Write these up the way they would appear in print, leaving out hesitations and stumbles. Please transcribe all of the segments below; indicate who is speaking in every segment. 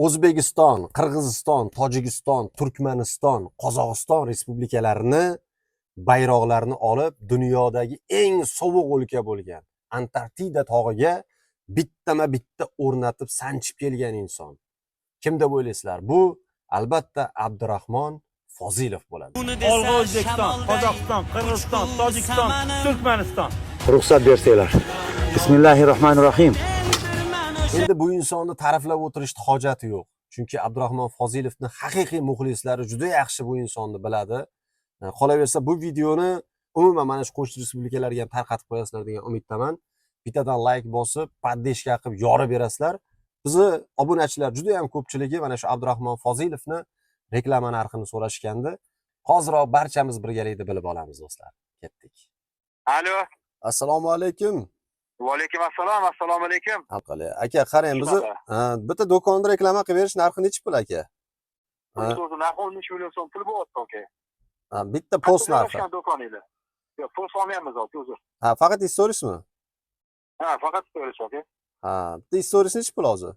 Speaker 1: O'zbekiston, Qirg'iziston, Tojikiston, Turkmaniston, Qozog'iston respublikalarini bayroqlarini olib, dunyodagi eng sovuq o'lka bo'lgan Antarktida tog'iga bittama bitta o'rnatib sanchib kelgan inson. Kim deb o'ylaysizlar? Bu albatta Abdurahmon Fozilov bo'ladi.
Speaker 2: Olg'a O'zbekiston, Qozog'iston, Qirg'iziston, Tojikiston, Turkmaniston.
Speaker 3: Ruxsat bersanglar. Bismillahir Rohmanir Rohim.
Speaker 1: Endi bu insonni ta'riflab o'tirishni hojati yo'q. Chunki Abdurahmon Fozilovni haqiqiy muxlislari juda yaxshi bu insonni biladi. Qolaversa, bu videoni umuman mana shu qo'shni respublikalarga ham tarqatib qo'yasizlar degan umiddaman. Bittadan layk bosib, поддержка qilib yorib berasizlar. Bizni obunachilar juda ham ko'pchiligi mana shu Abdurahmon Fozilovni reklama narxini so'rashgandi. Hoziroq barchamiz birgalikda bilib olamiz, do'stlar. Ketdik.
Speaker 4: Alo.
Speaker 1: Assalomu alaykum.
Speaker 4: Va alaykum assalom, assalomu alaykum.
Speaker 1: Qalay? Aka, qarang, bizni
Speaker 4: Shunaqa.
Speaker 1: ha, bitta do'konda reklama qilib berish narxi nechi pul, aka? Ha,
Speaker 4: O'zi narxi 13 million so'm pul bo'lyapti, aka.
Speaker 1: Ha, bitta post narxi.
Speaker 4: Joylashgan do'koninglar. Yo'q, post olmayapmiz, aka, uzr.
Speaker 1: Ha, faqat storiesmi?
Speaker 4: Ha, faqat stories, aka.
Speaker 1: Ha, bitta stories nechi pul hozir?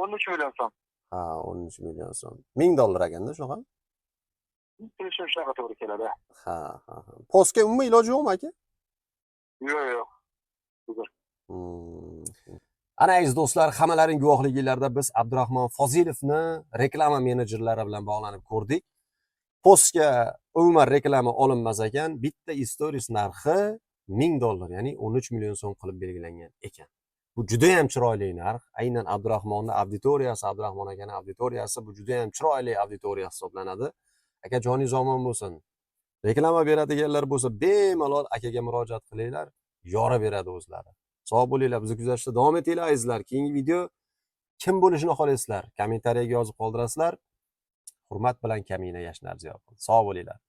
Speaker 4: 13 million so'm.
Speaker 1: Ha, 13 million so'm. 1000 dollar ekanda shunaqa?
Speaker 4: Pul shunaqa to'g'ri keladi.
Speaker 1: Ha. Postga umuman iloji yo'qmi, aka?
Speaker 4: Yo'q, yo'q.
Speaker 1: Ana, aziz do'stlar, hammalaring guvohliginglarda biz Abdurahmon Fozilovni reklama menejerlari bilan bog'lanib ko'rdik. Postga umuman reklama olinmas ekan, bitta stories narxi 1000 dollar, ya'ni 13 million so'm qilib belgilangan ekan. Bu juda ham chiroyli narx. Aynan Abdurahmonni auditoriyasi, Abdurahmon akani auditoriyasi bu juda ham chiroyli auditoriya hisoblanadi. Aka, joningiz omon bo'lsin. Reklama beradiganlar bo'lsa, bemalol akaga murojaat qilinglar, yora beradi o'zlari. Sog' bo'linglar, bizni kuzatishda davom etinglar, azizlar. Keyingi video kim bo'lishini xohlaysizlar? Kommentariyaga yozib qoldirasizlar. Hurmat bilan, Kamina Yashnar Ziyoqul. Sog' bo'linglar.